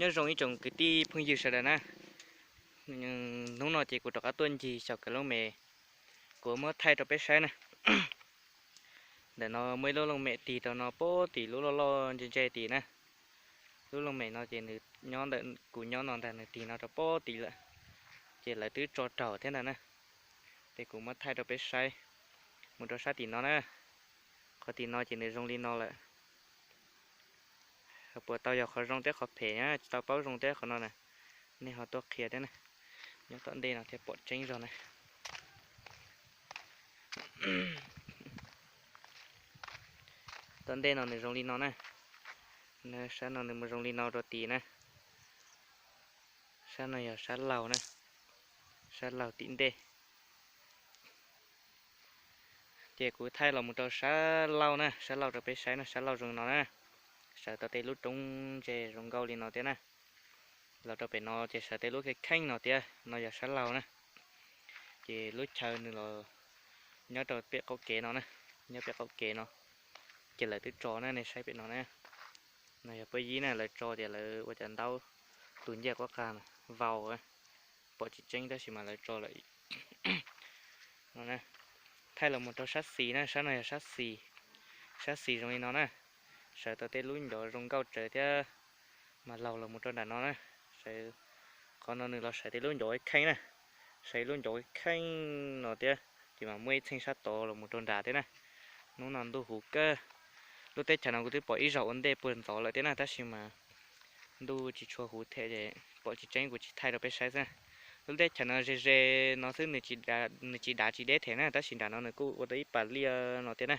Nyob zoo ib tsoom kwv tij phooj ywg sawv daws na. Hnub no ces kuv rov qab tuaj ncig xyaum kawm looj mem, kuv muab thaij rau peb saib na. Ntawm no muaj ib lub looj mem tig rau no pob tim lub loj loj ntse ntse tim na. Lub looj mem no ces nws nyob ntawm kuv nyob no ntag, nws tig no rau pob tim lawm, ces lawv twb tso raug thiab ntag na. Ces kuv muab thaij rau peb saib, mus rau sab tim no na. Qhov tim no ces nws zoo li no lawm. Puas tau yog qhov zoo thiab qhov phem na, tsis tau paub zoo thiab qhov no na. Nej ho tuaj qhia thiab na. Nyob tom ntej no thiaj pom tseeb zog na. Tom ntej no nws zoo li no na. Sab no nws mus zoo li no rau tid na. Sab no yog sab laug na, sab laug tim ntej. Ces kuv thaij los mus rau sab laug na, sab laug rau peb saib na, sab laug zoo no na. Sawv tau tej lub roob ntse zoo nkauj li no thiab na. Los rau pem no ces sawv tej lub kheej kheej no thiab, no yog sab laug na. Ces lub chaw nws los nyob rau pem qaum kev no na, nyob pem qaum kev no, ces lawv twb tso na, nej saib pem no na. No yog peb yib na, lawv tso tias lawv ua cov ntaub tus ncej quab qa vau, pom tsis tseeb tab sis mas lawv tso lawm. Thaij los mus rau sab xis na, sab no yog sab xis. Sab xis zoo li no na, sawv tau tej lub ncov zoo nkauj tsawv thiab, mas laug los mus rau nram no na. Sawv, qhov no nws los sawv tej lub ncov kheej na, sawv lub ncov kheej no thiab, ces mas muaj ib txheej sab tod los mus rau nram thiab na. Hnub no ntuj huv kawg. Lub teb chaws no kuv twb pom ib zaug ua ntej puag ntxov lawm thiab na, tab sis mas ntuj tsis tshua huv thiab ces pom tsis tseeb, kuv tsis thaij rau peb saib xwb. Lub teb chaws no ze ze no xwb, nws tsis dav tsis deb thiab na, tab sis nram no nws kuj ua tau ib pas liaj no thiab na.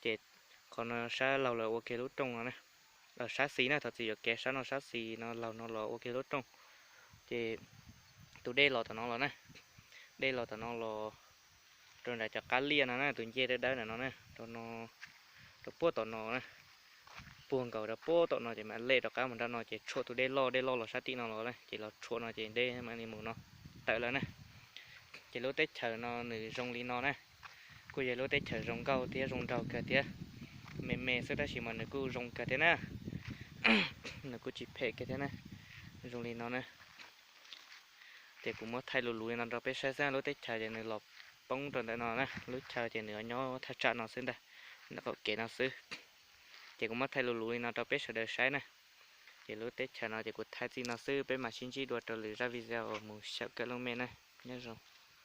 Ces qhov no sab laug los ua kiag lub rooj no na, sab xis na, thov txim yuam kev, sab no sab xis no, laug no los ua kiag lub rooj. Ces tus dej los tom no los na, dej los tom no los rau nram cov qab liaj no na, tus ncej dawb dawb ntawm no na, rau no, rau puag tom no na, puag nkaus rau puag tom no ces mam lej rov qab mus nram no ces tshuam tus dej loj, dej loj los sab tim no los na, ces los tshuam no ces dej mam li mus no tawm lawm na. Ces lub teb chaws no nws zoo li no na, kuj yog lub teb chaws zoo nkauj thiab zoo nraug kawg thiab, me me xwb tab sis mas nws kuj zoo kawg thiab na, nws kuj tsis phem kiag thiab na, zoo li no na. Ces kuv muab thaij luv luv li no rau peb saib xwb, lub teb chaws ces nws los poob rau ntawm no na, lub chaw ces nws nyob thaj tsam no xwb ntag, nram qaum kev no xwb. Ces kuv muab thaij luv luv li no rau peb sawv daws saib na. Ces lub teb chaws no ces kuv thaij txij no xwb, peb mam sib ntsib dua rau lwm zaj video mus xyaum kawm looj mem na. Nyob zoo.